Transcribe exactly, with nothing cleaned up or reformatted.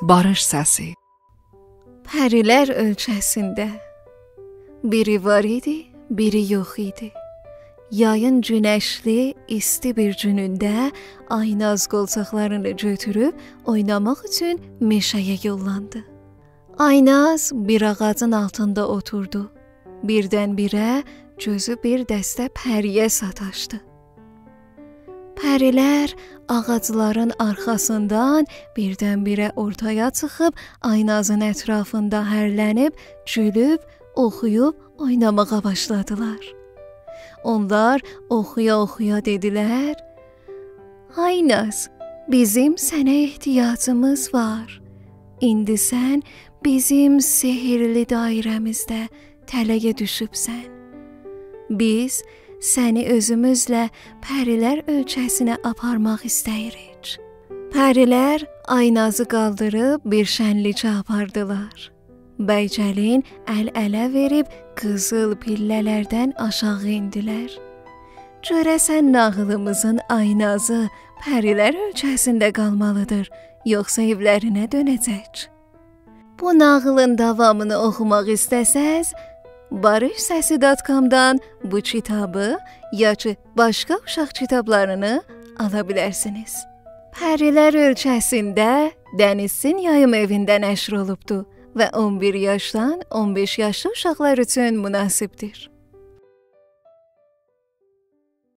باریش سسی. پری‌لر اؤلکه‌سینده. بیری وار ایدی، بیری یوخ ایدی. یایین گونشلی، ایستی بیر گونونده آیناز قولچاقلارینی گؤتوروب اویناماق اوچون مئشه‌یه یوللاندی. آیناز بیر آغاجین آلتیندا اوتوردو. بیردن-بیره گؤزو بیر دسته پری‌یه ساتاشدی. پری‌لر آغاجلارین آرخاسیندان بیردن-بیره اورتایا چیخیب، آینازین اطرافیندا هرلنیب، گولوب، اوخویوب، اویناماغا باشلادیلار. اونلار اوخویا-اوخویا دئدیلر: «آیناز، بیزیم سنه احتیاجیمیز وار. ایندی سن بیزیم سحرلی دایره‌میزده تله‌یه دوشوبسن. بیز سنی اؤزوموزله پری‌لر اؤلکه‌سینه آپارماق ایسته‌ییریک.» پری‌لر آینازی قالدیریب بیر شنلیکه آپاردیلار. بی گلین ال-اله وئریب قیزیل پیلله‌لردن آشاغی ائندیلر. «گؤره‌سن ناغیلیمیزین آینازی پری‌لر اؤلکه‌سینده قالمالیدیر، یوخسا ائولرینه دؤنه‌جک؟» بو ناغیلین داوامینی اوخوماق ایسته‌سز، باریش سسی دات کامدان بو کیتابی، یا کی باشقا اوشاق کیتابلارینی آلا بیلرسینیز. پری‌لر اؤلکه‌سینده دنیزچین یاییم ائوینده نشر اولوبدو و اون بیر یاشدان اون بئش یاشلی اوشاقلار اوچون مناسبدیر.